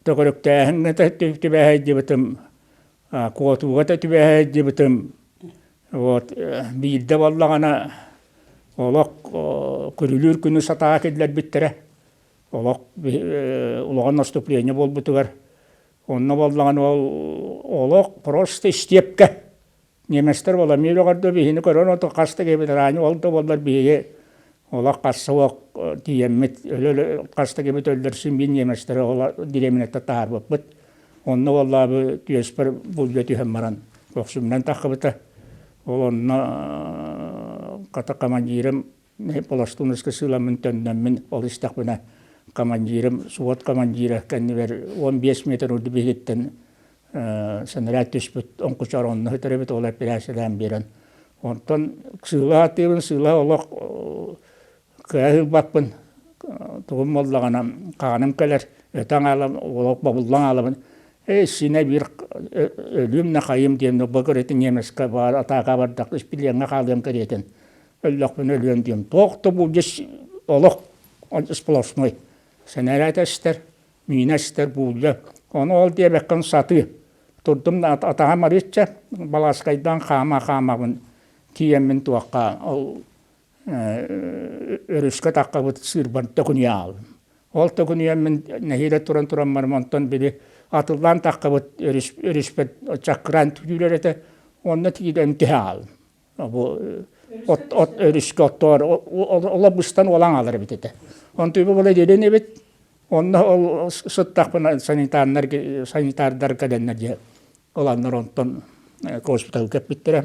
Төгүрүктээһиҥҥэ түбэһэ сылдьыбытым, куотууга да түбэһэ сылдьыбытым. Вот биирдэ буоллаҕына олох күрүлүүр күнү сатаа киллэрбиттэрэ. Олох улахан наступление буолбутугар онно буоллаҕына ол олох просто истиэпкэ Немецтэр буолан үөрэҕэр биһини көрөн ото хас да киһи ранее ол да буоллар биһиги олох хасса суох тиийэммит өлө хас да киһибит өллөрсүн биир немецтэри ол дэриэбинэттэн таһаарбыппыт. Онно буоллаабы түөспэр булдьа түһэн баран көхсүмүнэн таххыбыта. Ол онно хата командирым Пластунуска сыыламмын төннөммүн ол истэхпинэ командирым суот командира кэннибэр 15 метр урду биһигиттэн снаряд түспүт оҥкучар онно сытар эбит ол эпэрээссийэлээн биэрэн онтон сыыла сатыыбын сыыла олох кыайа ылбаппын тугум буоллаҕына хааным кэлэр өтөн аалам олох бобуллан аалабын ээ синэ биир өлүүм нахайым диэн бу көрөтүн немецка баар атаака бардах испилиэҥҥэ хаалыам кэриэтин өллөхпүнэ өлүөм диэн туох да бу олох сплошной сэнэрээт эстэр миинэ эстэр буулдьа ону ол диэбэккин сатыы турдум да атаҕым арыычча балааскайдаан хаама хаамабын тиийэммин туохха ол өрүскэ таххабыт сыырбар төкүнүйэ аалым ол төкүнүйэммин нэһиилэ туран тураммар онтон били атыллаан таххабыт өрүс өрүспэт чаккыраан түүрэр этэ онно тиийэн түһэ аалым Бу от от өрүскэ оттоор ола быстан уолан аалар эбит этэ. Онтуйба була диэн эбит. Онно ол сыттахпына санитардар санитардар кэлэннэр дьэ оланнар онтон госпиталга кэппиттэрэ.